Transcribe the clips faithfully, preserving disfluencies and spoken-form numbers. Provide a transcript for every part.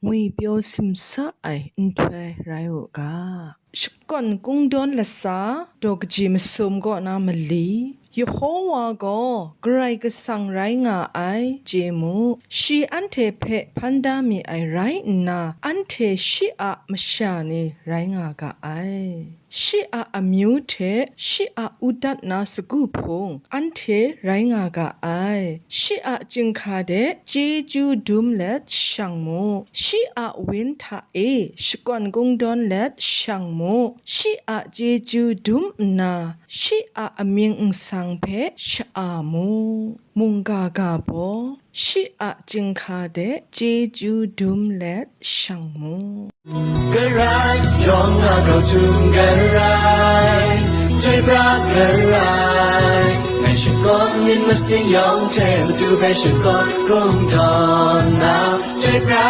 ngwipyaw simsa ai nhtoi rai u ga. Shakawn kungdawn latsa daw kaji masum kaw na mali, Yehowa gaw Karai Kasang rai nga ai, chye mu. Shi anhte hpe hpan da mi ai rai nna, anhte shi a masha ni rai nga ga ai. Shi a amyu hte shi a udat na sagu hpung anhte rai nga ga ai. Shi a chyinghka de chyeju dum let shang mu. Shi a win hta e shakawn kungdawn let shang mu. Shi a chyeju dum nna, shi a amying nsang hpe sha-a mu. Mungga ga baw, shi a chyinghka de chyeju dum let shang mu. Karai yawng a grau htum karai, chyoi pra karai, ngai shakawn myit masin yawng hte matu hpe shakawn kungdawn na, chyoi pra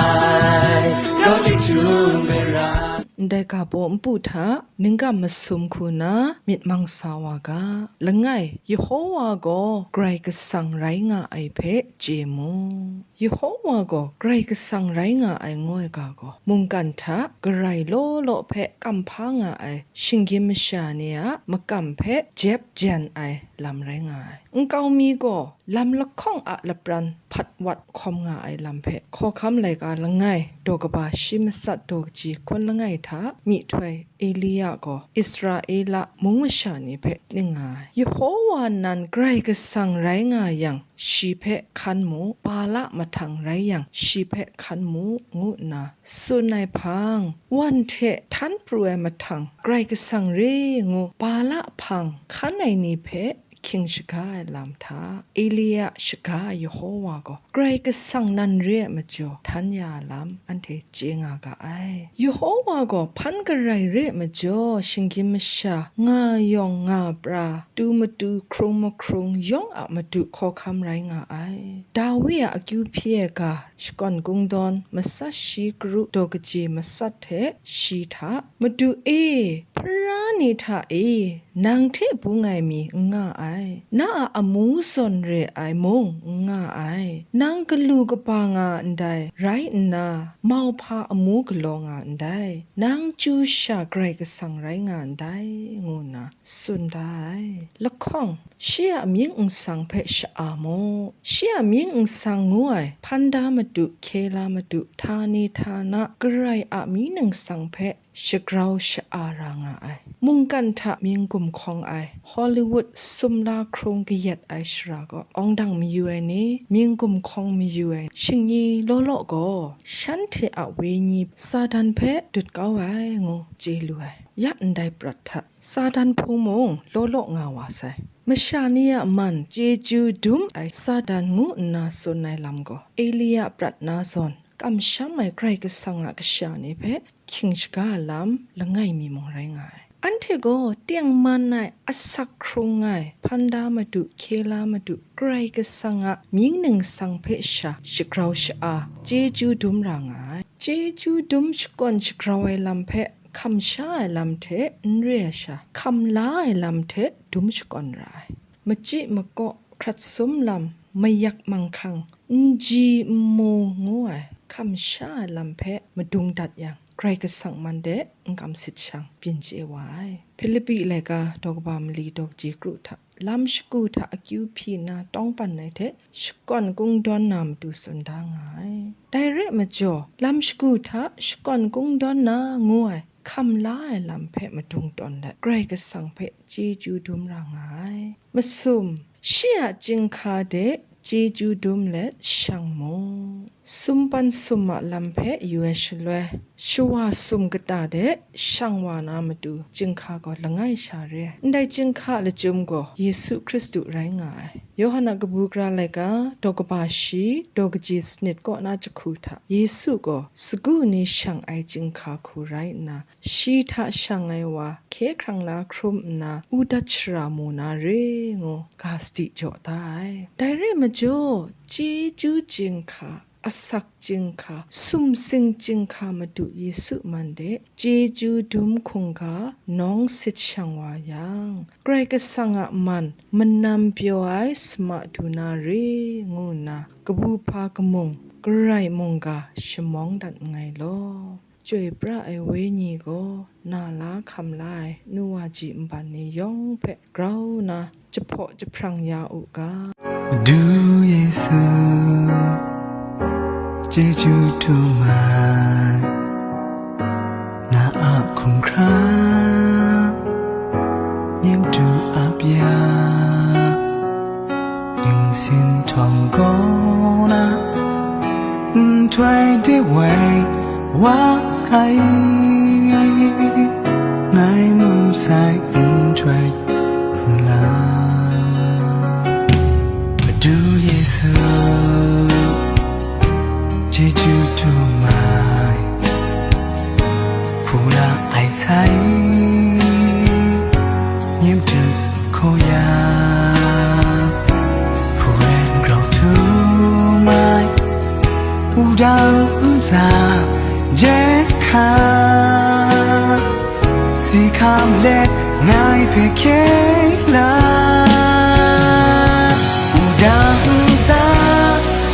ai, grau tik htum karai. Ndai ga baw npu hta, ninggam masum hku na myit mang sa wa ga. Langai, Yehowa gaw Karai Kasang rai nga ai hpe chye mu. Yehowa gaw Karai Kasang rai nga ai ngu ai ga gaw, mungkan hta karai law law hpe kamhpa nga ai shinggyim masha ni a makam hpe jep jen ai lam rai nga ai. Nkau mi gaw lam lahkawng a lapran hpat wat hkawm nga ai lam hpe, Hkawhkam laika langai, daw kaba shi matsat daw kaji hkun langai hta myihtoi Elia gaw Israela mung masha ni hpe ning nga ai. Yehowa nan Karai Kasang rai nga yang, shi hpe hkan mu, Bala mahtang rai yang, shi hpe hkan mu, ngu nna tsun ai hpang, wan hte htan pru ai mahtang, Karai Kasang re ngu, Bala hpang hkan ai ni hpe hkying shaga ai lam hta, Elia shaga ai Yehowa gaw Karai Kasang nan re ai majaw htan ya ai lam anhte chye nga ga ai. Yehowa gaw hpan karai re ai majaw, shinggyim masha, nga yawng nga pra, tu matu hkrung mahkrung yawng a madu hkawhkam rai nga ai. Dawi a akyu hpyi ai ga, shakawn kungdawn, matsat shi karu daw kaji matsat hte shi hta, Madu e, hpara ni hta e, nang hte bung ai mi n nga ai, na a amu zawn re ai mung n nga ai, nang galu kaba nga ndai rai nna, mauhpa amu galaw nga ndai, nang chyu sha Karai Kasang rai nga ndai, ngu nna tsun da ai. Lahkawng, shi a mying nsang hpe sha-a mu. Shi a mying nsang ngu ai, hpan da madu, hkye la madu, htani htana, Karai a mying ningsang hpe shagrau sha-a ra nga ai. Mungkan hta mying gumhkawng ai, Hollywood sumla hkrung kayat ai shara gaw, awng dang mayu ai ni, mying gumhkawng mayu ai shingni law law gaw, shanhte a wenyi Satan hpe dut kau ai, ngu chye lu ai. Ya ndai prat hta, Satan hpung mung law law nga wa sai. Masha ni a man chyeju dum ai Satan ngu nna tsun ai lam gaw, Elia prat na zawn, kamsham ai Karai Kasang a kasha ni hpe hkying shaga ai lam langai mi mung rai nga ai. Anhte gaw tengman ai, asak hkrung ai, hpan da madu, hkye la madu, Karai Kasang a mying ningsang hpe sha shagrau sha-a, chyeju dum ra nga ai. Chyeju dum shakawn shagrau ai lam hpe hkam sha ai lam hte n re ai sha, hkam la ai lam hte dum shakawn ra ai. Machyi makaw, hkrat sum lam, mayak manghkang, n ji n mu ngu ai hkam sha ai lam hpe madung dat yang, Karai Kasang man de n kam sit shang byin chye wa ai. Hpilipi laika daw kaba mali daw kaji kru hta, lam shagu hta akyu hpyi nna tawng pan ai hte shakawn kungdawn na matu tsun da nga ai. Dai re ai majaw, lam shagu hta shakawn kungdawn na ngu ai hkam la ai lam hpe madung tawn let, Karai Kasang hpe chyeju dum ra nga ai. Masum, shi a chyinghka de chyeju dum let shang mu. Sumpan sum a lam hpe yu ai shaloi, shawa sum kata de shang wa na matu chyinghka gaw langai sha re ai. Ndai chyinghka a lachyum gaw Yesu Hkristu rai nga ai. Yawhan a kabu gara laika, daw kaba shi, daw kaji sanit kaw na jahku hta, Yesu gaw sagu ni shang ai chyinghka hku rai nna, shi hta shang ai wa hkye hkrang la hkrum nna, u dat shara mu na re ngu ga sadi jaw da ai. Dai re ai majaw, chyeju chyinghka asak chyinghka, sumsing chyinghka Madu Yesu man de chyeju dum hkungga nawng sit shang wa yang, Karai Kasang a man manam pyaw ai sama du na re, ngu nna kabu hpa kamung, Karai mungga shamawng dat nngai law. Chyoi pra ai Wenyi gaw na la hkam la ai nu wa ji nban ni yawng hpe grau nna jahpaw jahprang ya u ga. Madu Yesu, chyeju dum ai, na a hkumhkrang, nyem du ap ya, ningsin htawng gaw na, nhtoi de wai wa ai, ngai mu sai nhtoi la. Madu Yesu, chyeju dum ai, hpu la ai sai, nyem du hkaw ya, hpu ren grau htum ai, wudang ntsa jen hka, si hkam let ngai hpe hkye la. Wudang ntsa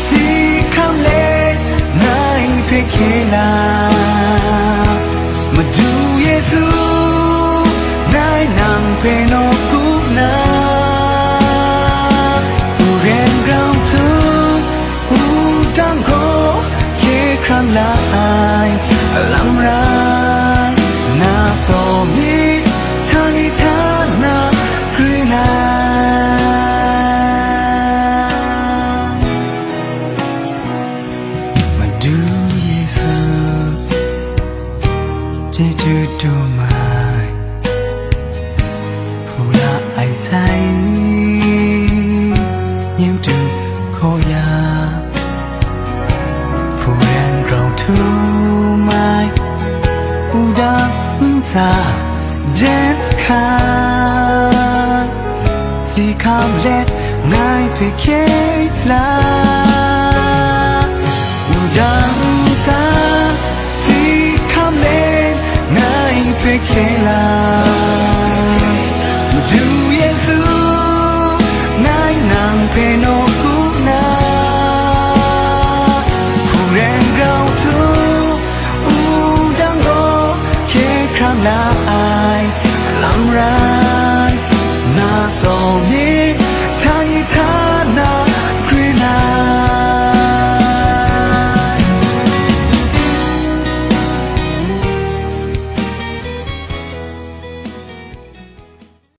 si hkam let ngai hpe hkye la. Madu Yesu, ngai nang hpe nawku nna, hpu ren grau htum, wudang gaw hkye hkrang la ai alang rai, na saw mi htani htana grin ai. Madu Yesu, chyeju dum ai, hpu la ai sai, nyem du hkaw ya, hpu ren grau htum ai, wudang ntsa jen hka, si hkam let ngai hpe hkye la.